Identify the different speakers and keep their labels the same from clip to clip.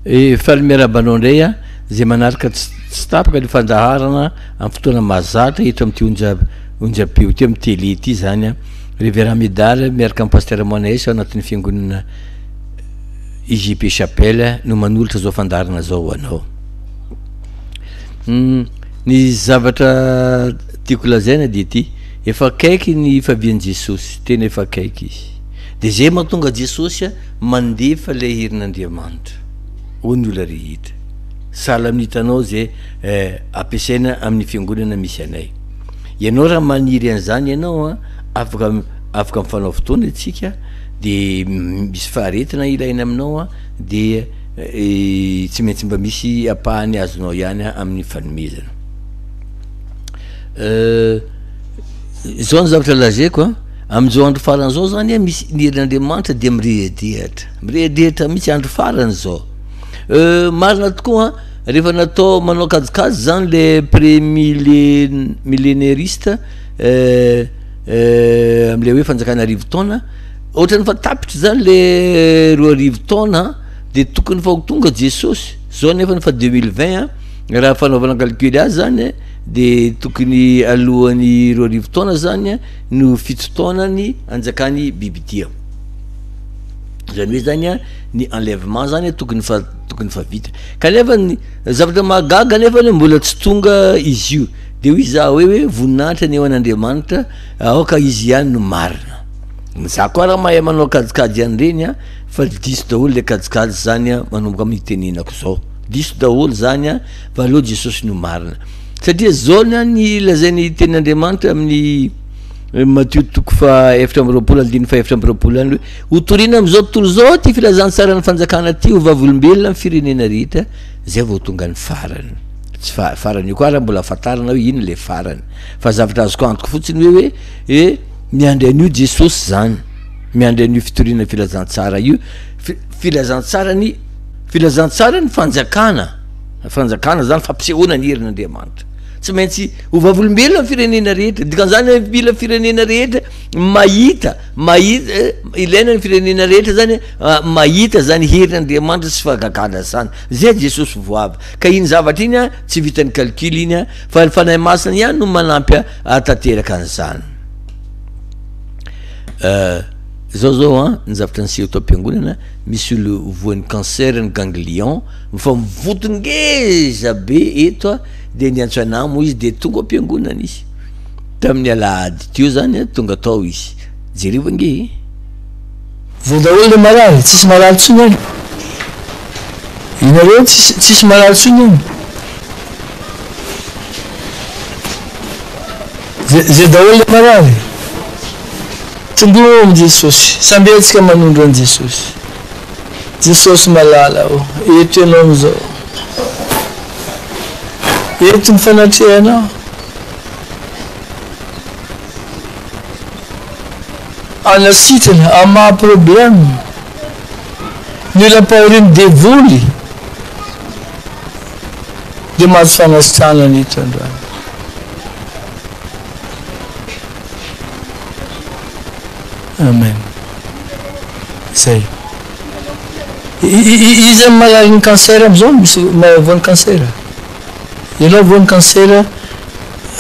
Speaker 1: Faly miarahaba anao indray aho izay manaraka tsy tapaka ny fandaharana amin'ny fotoana mahazatra eto amin'ity onja onjam-peo ity amin'ny télé ity izany an. Révérend Médard miaraka amin'ny Pasteur Moanaes ao anatin'ny fiangonana IJP Chapelle no manolotra izao fandaharana izao ho anao. Ny zavatra tiako lazaina dia ity, efa akaiky ny fahavian'i Jesosy, tena efa akaiky izy. Dia izay mahatonga Jesosy mandefa ilay herin'Andriamanitra ho ny olona rehetra. Sahala amin'ny hitanao izay ampiasaina amin'ny fiangonana misy anay. Ianao raha maniry an'izany ianao an, afaka afaka mifanao fotoana isika, dia misy faharetana ilaina aminao an, dia tsy maintsy mba misy ampahany azonao ihany amin'ny fanomezana. Izao ny zavatra lazaiko an, amin'izao andro farany izao zany an, misy ny herin'Andriamanitra dia mirehadrehatra, mirehadrehatra mihitsy andro farany izao. Marina tokoa an, rehefa natao manao kajikajy zany le pré-mille- millénairiste am'le hoe fanjakana arivo taona, ohatran'ny fa tapitra zany le 2000 taona de tokony fa ho tonga Jesosy, zao nefa fa 2020 an, raha fanaovana calcul azy zany de tokony alohan'ny 2000 taona zany no 7 taonany anjakan'ny bibidia. Zany hoe zany an, ny enlèvement zany tokony fa tokony fa vita. Kanefa ny zavatra mahagaga nefa mbola tsy tonga izy io. De hoy za hoe hoe voninahitra ny eo an'Andriamanitra, aoka izy ihany no marina. Za koa raha mahay manao kajikajy an'ireny an, fa diso daholo le kajikajy zany an, manomboka amin'ny itenenako zao. Diso daholo zany an, fa aleo Jesosy no marina. Satria zao ny an ny lazain'ny tenin'Andriamanitra amin'ny Matio toko faha 24 andininy faha 24 any hoe hotorina amin'izao tontolo izao ity filazantsaran'ny fanjakana ity ho vavolombelona amin'ny firenena rehetra zay vao tonga ny farany. Tsy fa farany io koa ary mbola fantarina hoe inona le farany. Fa zavatra azoko antoka fotsiny hoe hoe e miandry an'io Jesosy zany. Miandry an'io fitoriana filazantsara io. Filazantsara ny filazantsara ny fanjakana. Fanjakana zany fampisehoana ny herin'Andriamanitra. Tsy maintsy ho vavolombelona ny firenena rehetra. Dikan'izany hoe mila firenena rehetra mahita, mahita, ilaina ny firenena rehetra zany mahita zany herin'Andriamanitra sy fahagagana zany. Zay Jesosy vao avy. Ka iny zavatra iny an, tsy vitan'ny calcul iny an, fa ny Fanahy Masina ihany no manampy ahatanteraka an'izany. Zao zao an, ny zavatra niseho tao am-piangonana, misy olo voan'ny cancer ny ganglion, fa mivoto ngeza be eto an, de niantso anah moa izy de tonga ao am-piangonana izy, tamin'ny alahady teo zany an, tonga tao izy, jereo ange e.
Speaker 2: Zay daholo le marary, tsisy marary tsony any. Inareo tsisy tsisy marary tsony any. Zay zay daholo le marary. Tondroy amin'i Jesosy. Samby antsika manondro an'i Jesosy. Jesosy malala ô, eto Ianao amin'izao. Eto ny fanatrehanao. Hanasitrana, hamaha problème. Ny olona ampahorian'ny devoly dia mahazo fanasitranana eto androany. Amen. Zay. Iza ny malarin'ny cancer amizao? Misy voan'ny cancer? Ianao voan'ny cancer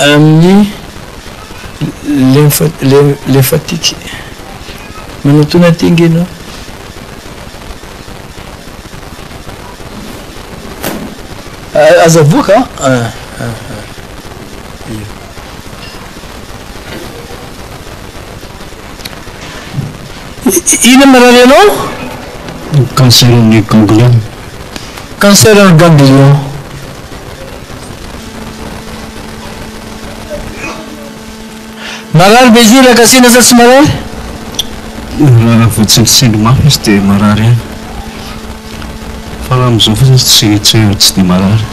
Speaker 2: amin'ny lympha- lymphatique. Manatona aty ange ianao. Aza avoaka an. Inona marary anao?
Speaker 3: Cancer ny ganglion.
Speaker 2: Cancer ny ganglion. Marary ve izy io raha kasihina sa tsy marary?
Speaker 3: Raha vao tsindritsindry mafy izy dia marary ihany. Fa raha amin'izao fotsiny izy tsy tsy tsy dia marary.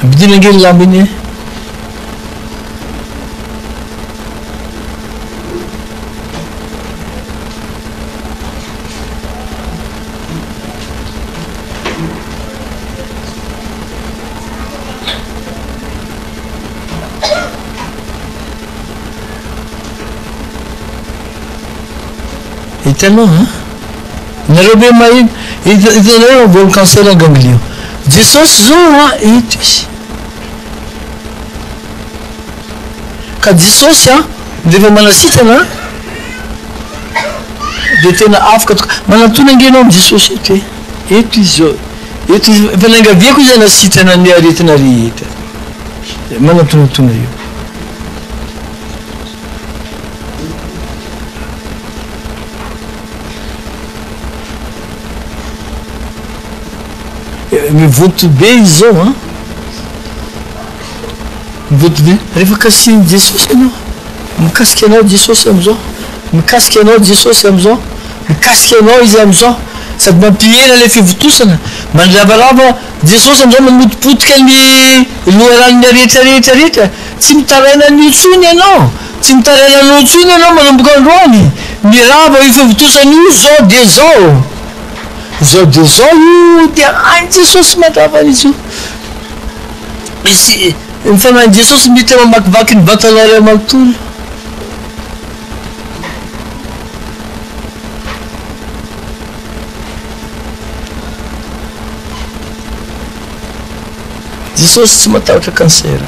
Speaker 2: Ampidino ange ny lamba iny e. Hitanao an? Nareo ve maheno? Hitanareo voan'ny cancer ganglion. Jesosy zao an, eto izy. Ka Jesosy an, rehefa manasitrana an, dia tena afaka tokoa. Manatona ange ianao amin'i Jesosy eto e. Eto izy zao. Eto izy, efa niangaviako izy hanasitrana ny aretina rehetra. Manatonatona eo. Mivonto be izy zao an. Mivonto be. Rehefa kasihin'i Jesosy ianao, mikasika anao Jesosy am'zao, mikasika anao Jesosy am'zao, mikasika anao Izy am'zao, sady mampihena ilay fivontosana, mandravarava Jesosy am'zao mamotipotika ny loharanon'ny aretina rehetra rehetra, tsy mitaraina an'io intsony ianao, tsy mitaraina an'io intsony ianao manomboka androany, mirava io fivontosana io zao dia zao, zao dia zao io dia hain'i Jesosy mandrava an'izy io. Misy ny Fanahin'i Jesosy miditra mamakivaky ny vatanao iray manontolo. Jesosy tsy matahotra cancer.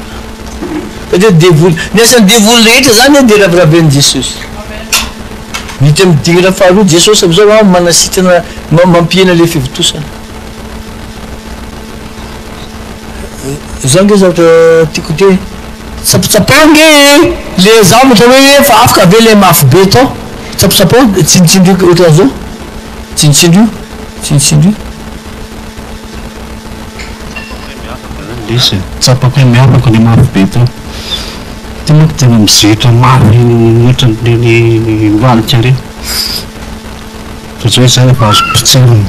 Speaker 2: Satria devoly, ny asan'ny devoly rehetra zany dia raviraven'i Jesosy. Miditra amin'ny dingana faharoa Jesosy amin'izao manasitrana, mampihena ilay fivontosana. Zao nge zavatra tiako de tsapotsapao nge le zavatra hoe efa afaka ve le mafy be tao, tsapotsapao tsindritsindrio ohatran'izao, tsindritsindrio, tsindritsindrio.
Speaker 3: Lesy e, tsapako hoe miavaka le mafy be tao, ty manko tena mizetra mafy ohatran'ireny lohalika ireny, fa zao izy zany efa azoko potserina.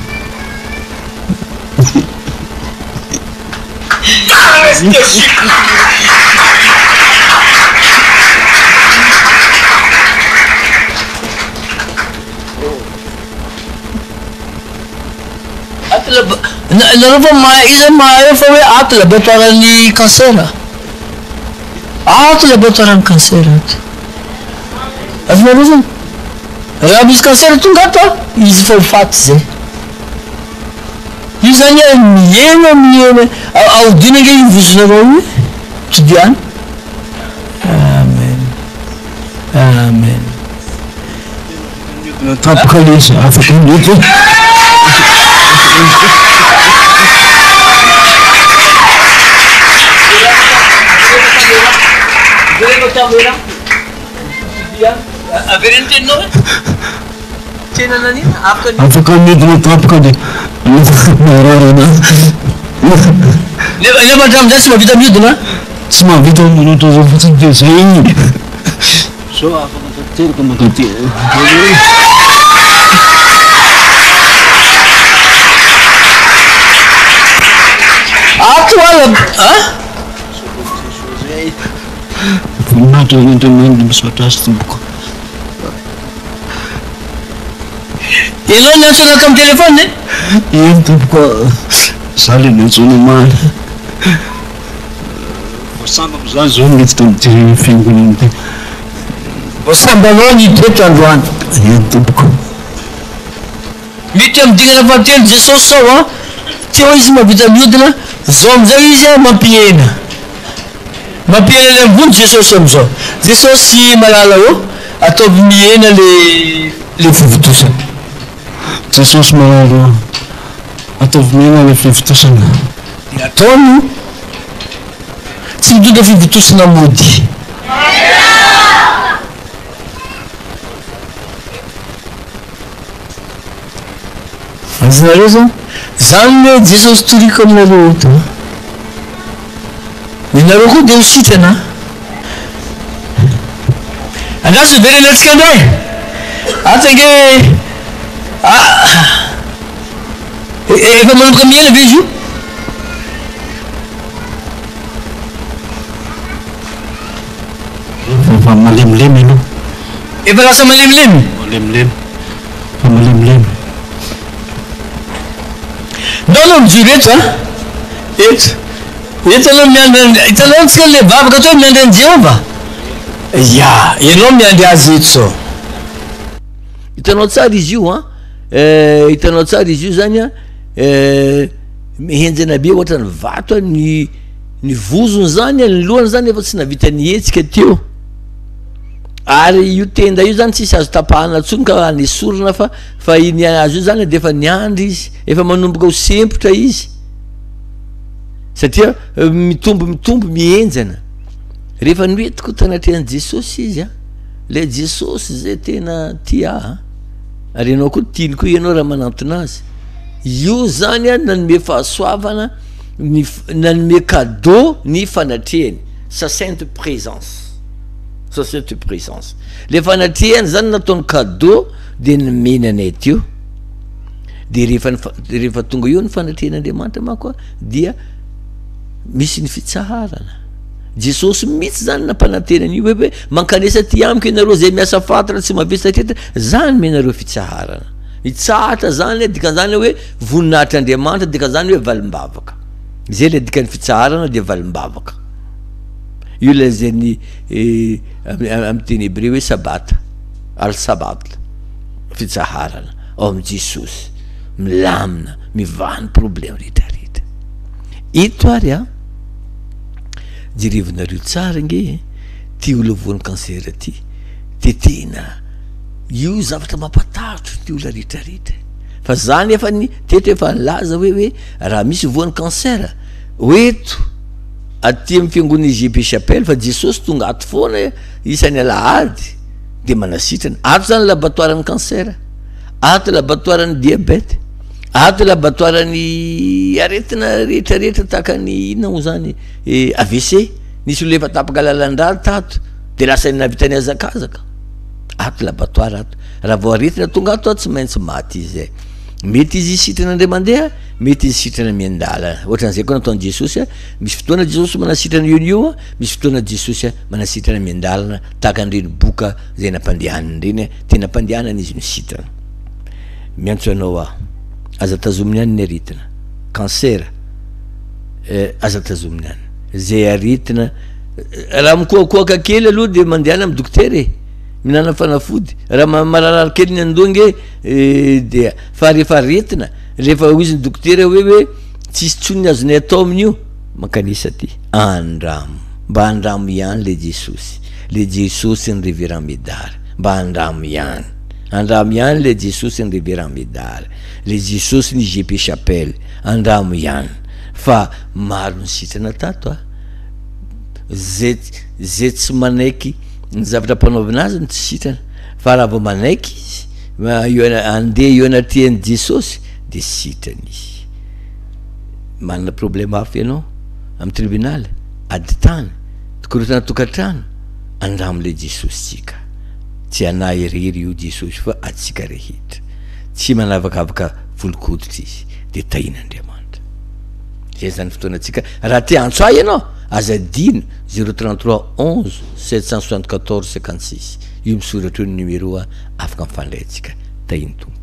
Speaker 2: Ato labo, nareo fa mahay, iza mahay fa hoe ato laboratoire ny cancer? Ato laboratoire ny cancer ato. Azonareo zany? Raha misy cancer tonga ato an, izy efa ho faty zay. Io zany an mihena mihena, ahodino ange io vozonareo io e, todiano. Amen, amen.
Speaker 3: Mihodina tampoka ilay izy, afaka mihodina.
Speaker 1: Avereno teninao hoe? Tena nanina? Afaka ny.
Speaker 3: Afaka mihodina tampoka dia marary anahy.
Speaker 2: Nefa nefa hatramin'izay tsy mahavita mihodina?
Speaker 3: Tsy mahavita manao ohatran'izao fotsiny dia zay. Zao afaka tanteraka mankaty.
Speaker 2: Ato ala a?
Speaker 3: Voninahitra ho an'Andriamanitra misaotra azy tompoko.
Speaker 2: Ianao niantso anah tamin'ny téléphone e?
Speaker 3: Eny tompoko a, za le niantso anao omaly. Vao sambako zany zao niditra tamin'ity fiangonana ity.
Speaker 2: Vao sambanao niditra eto androany.
Speaker 3: Eny tompoko.
Speaker 2: Miditra amin'ny dingana fahatelo Jesosy zao an, teo izy mahavita mihodina, zao amin'izay izy an mampihena. Mampihena ilay ambony Jesosy amin'izao. Jesosy malala ô, ataovy mihena le le fivontosana.
Speaker 3: Jesosy malala ô, ataovy mihena le fivontosana.
Speaker 2: Dia ataony io. Tsy mitondra fivontosana mody. Azonareo zany? Zany le Jesosy toriko aminareo eto an. Ianareo koa dia ho sitrana an. Andraso hiverenantsika indray. Atsy ange ah, efa manomboka mihena ve izy io?
Speaker 3: Efa malemilemy aloha.
Speaker 2: Efa lasa malemilemy?
Speaker 3: Malemilemy. Efa malemilemy.
Speaker 2: Ndao aloha mijoro eto an. Eto. Eto aloha miandry an, hitanao antsika le vavaka atao hoe miandry an'i Jehovah? Ya, ianao miandry azy eto zao.
Speaker 1: Hitanao tsara izy io an, eh, hitanao tsara izy io zany an, eh, mihenjana be ohatran'ny vato an, ny ny vozony zany an, ny lohany zany efa tsy navita nihetsika teo. Ary io tenda io zany tsisy azo tapahana intsony ka anesorina fa fa iny hazo io zany de efa niandry izy, efa manomboka ho sempotra izy. Satria mitombo mitombo mihenjana. Rehefa noentiko tanatrehan'i Jesosy izy an, le Jesosy zay tena tia ahy an, ary ianao koa tiany koa ianao raha manantona azy. Io zany an nanome fahasoavana ny nanome cadeau ny fanatrehany, sa sainte présence, sa sainte présence. Le fanatrehany zany nataony cadeau de nomeny anay teo. De rehefa rehefa tonga eo ny fanatrehan'Andriamanitra manko an dia misy ny fitsaharana. Jesosy mihitsy zany nampanantena an'io hoe hoe mankanesa aty amiko ianareo zay miasa fatana tsy mavesatra etra, za hanome anareo fitsaharana. Mitsahatra zany dikan'izany hoe voninahitr'Andriamanitra, dikan'izany hoe valim-bavaka. Zay le dikan'ny fitsaharana dia valim-bavaka. Io lazain'ny eh, amin'ny teny hebreo hoe sabata, al-sabat, fitsaharana ao amin'i Jesosy, milamina, mivaha ny problème rehetrarehetra. Eto ary an, jerevinareo tsara ange e, ty olona voan'ny cancer ty, de tena io zavatra mampatahotra ty olona rehetrarehetra, fa za nefa ny teto efa nilaza hoe hoe raha misy voan'ny cancer, ho eto aty amin'ny fiangonana IGP Chapelle fa Jesosy tonga ato foana e, isan'ny alahady de manasitrana, ato zany laboratoiren'ny cancer, ato laboratoiren'ny diabète. Ato laboratoiran'ny aretina rehetra rehetra tahaka ny inona moa zany eh, AVC, nisy olona efa tapaka lalan-drà tato de lasa nahavita nihazakazaka. Ato laboratoara ato, raha vao aretina tonga ato tsy maintsy maty izy zay. Mety izy sitrana indray mandeha, mety izy sitrana miandalana. Ohatran'izay koa nataon'i Jesosy, misy fotoana Jesosy manasitrana eo no eo, misy fotoana Jesosy manasitrana miandalana tahaka an'ireny boka izay nampandehaniny ireny, tena ampandehanana izy misitrana. Miantso anao aho. Aza tazominy any ny aretina. Cancer. Eh, aza tazominy any. Zay aretina. Eh, raha mikohakohaka kely aloha dia mandehana amin'ny dokotera e. Mihinana fanafody. Raha mararary kely ny andoha nge eh, dia fa rehefa aretina, rehefa hoy izy ny dokotera hoe hoe tsisy tsony ny azonay atao amin'io, mankanesa aty. Andramo. Mba andramo ihany le Jesosy. Le Jesosy ny Révérend Médard. Mba andramo ihany. Andramo ihany le Jesosy ny Reverend Medard, le Jesosy ny GP Chapelle, andramo ihany fa maro ny sitrana tato a! Ze ze tsy manaiky ny zavatra ampanaovina azy no tsy sitrana fa raha vao manaiky izy eo andeha eo anatrehan'i Jesosy de sitrana izy. Manana problème hafa ianao amin'ny tribunal, ady tany, korontana tokantrano, andramo le Jesosy tsika. Tsy anah irery io Jesosy fa atsika rehetra. Tsy manavakavaka volon-koditra izy. Dia tahin'Andriamanitra. Zay zany fotoanantsika. Raha te antso ahy ianao, aza adino 033 11 774 56. Io misoratra io ny numéro afaka mifandray antsika. Tahin'ny Tompo.